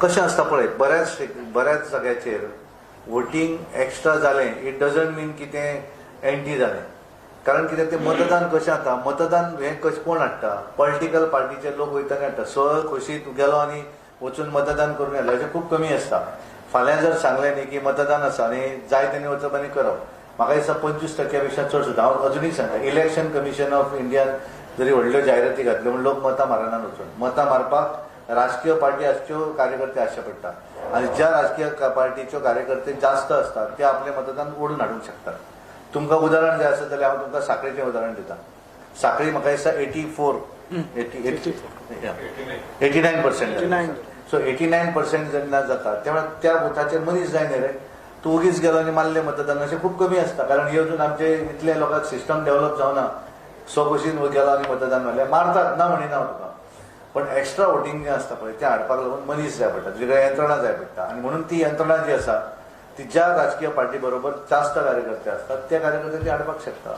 कशें आसता पळय, बऱ्याच बऱ्याच जाग्याचेर वोटींग एक्स्ट्रा जालें, it doesn't मीन की तें एंटी जालें. कारण कितें, तें मतदान कशें जाता, मतदान हें कशें कोण हाडटा? पॉलिटिकल पार्टीचे लोक वयता आनी हाडटा. सहज खोशी तूं गेलो आनी वचून मतदान करून येयलो अशें खूब कमी आसता. फाल्यां जर सांगलें न्ही की मतदान आसा आनी जाय तेणी वचप आनी करप, म्हाका दिसता 25 टक्क्या पेक्षा चड सुद्दां. हांव अजुनूय सांगता, इलेक्शन कमिशन ऑफ इंडियान जरी व्हडल्यो जायराती घातल्यो म्हूण लोक मतां मारनात वचून. मतां मारपाक राजकीय पार्टी आसच्यो, कार्यकर्ते आसचे पडटा आनी ज्या राजकीय पार्टीच्यो कार्यकर्ते जास्त आसतात ते आपलें मतदान ओडून हाडूंक शकतात. तुमकां उदाहरण जाय आसत जाल्यार हांव तुमकां साखळीचें उदाहरण दिता. साखळी म्हाका दिसता 84, 89%. 89. सो 89% जेन्ना जाता तेन्ना त्या बुथाचेर मनीस जाय न्ही रे. तूं ओगीच गेलो आनी मारलें मतदान अशें खूब कमी आसता, कारण हे अजून आमचे इतले लोकांक सिस्टम डेव्हलप जावना. स्वखुशीन गेलो आनी मतदान मारलें, मारतात, ना म्हणिना हांव तुका, पण एक्स्ट्रा वोटींग जें आसता पळय, तें हाडपाक लागून मनीस जाय पडटा, तुजे कडेन यंत्रणा जाय पडटा आनी म्हणून ती यंत्रणा जी आसा ती ज्या राजकीय पार्टी बरोबर जास्त कार्यकर्ते असतात त्या कार्यकर्ते ती हाडपाक शकता.